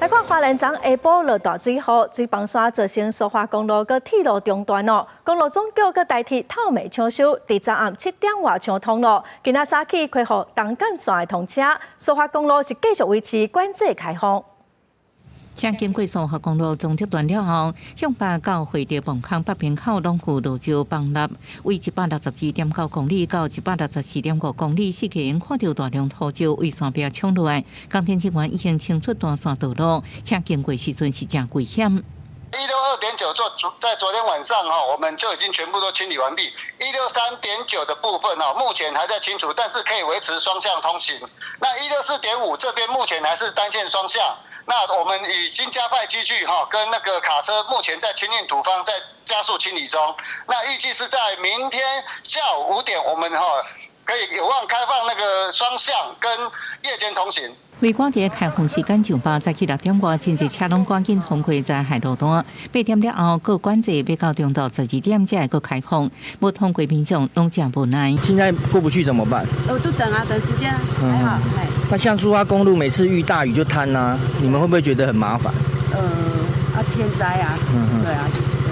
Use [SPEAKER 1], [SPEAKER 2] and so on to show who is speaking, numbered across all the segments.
[SPEAKER 1] 來看花蓮昨下晡落大水雨，水崩山造成蘇花公路佮鐵路中斷囉。公路總局佮台鐵透明搶修，佇昨暗7點外搶通囉。今仔早起恢復東幹線的通車，蘇花公路是繼續維持管制開放。
[SPEAKER 2] 車經過蘇花公路中德段了後，向北到會德磅空北邊口攏有落石崩落，位162.9公里到164.5公里，四個人看著大量土石為山壁衝落來，工程人員已經清出斷線道路，車經過時陣是誠危險。
[SPEAKER 3] 162.9做在昨天晚上哈，我們就已經全部都清理完畢。163.9的部分哈，目前還在清除，但是可以維持雙向通行。那164.5這邊目前還是單線雙向。那我們已經加派機具哈，跟那個卡車目前在清運土方，在加速清理中。那預計是在明天下午5點，我們哈可以有望開放那個雙向跟夜間通行。
[SPEAKER 2] 為趕佇開放時間上班，早起6點外，真濟車攏趕緊通過災害路段。8點了後，閣管制欲到中晝12點才會閣開放，無通過民眾攏誠無奈。
[SPEAKER 4] 現在過不去怎麼辦？
[SPEAKER 5] 哦，都等啊，等時間啊，還好。
[SPEAKER 4] 那像蘇花公路每次遇大雨就癱啊，你們會不會覺得很麻煩？
[SPEAKER 5] 啊，天災啊，對啊，就是這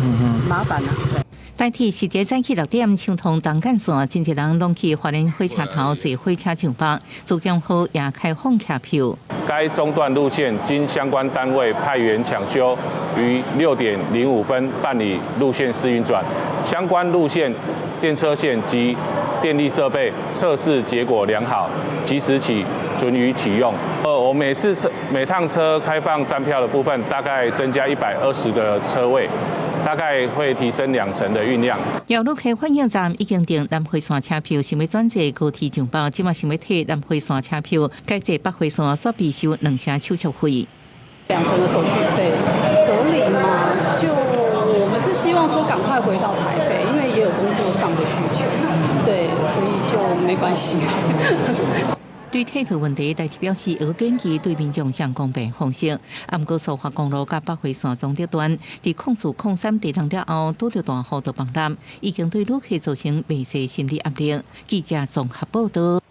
[SPEAKER 5] 樣，麻煩啊，對。
[SPEAKER 2] 台鐵實際早起6點搶通東幹線，真濟人攏去花蓮火車頭坐火車上班。自強號也開放車票。
[SPEAKER 6] 該中斷路線經相關單位派員搶修，於6點05分辦理路線試運轉。相關路線電車線及電力設備測試結果良好，即時起准予啟用。我每次車每趟車開放站票的部分，大概增加120個車位。大概會提升2成的運量。
[SPEAKER 2] 有旅客反映站已經訂南迴線車票，想欲轉坐高鐵上班，這馬想欲退南迴線車票，改坐北迴線，煞被收兩成手續費。
[SPEAKER 7] 兩成的手續費合理嗎？就我們是希望說趕快回到台北，因為也有工作上的需求，對，所以就沒關係。
[SPEAKER 2] 對退票問題，台鐵表示會建議對民眾上公平方式。啊，毋過蘇花公路佮北迴線中德段，佇04、03地動了後，拄著大雨就崩塌，已經對旅客造成袂細心理壓力。記者綜合報道。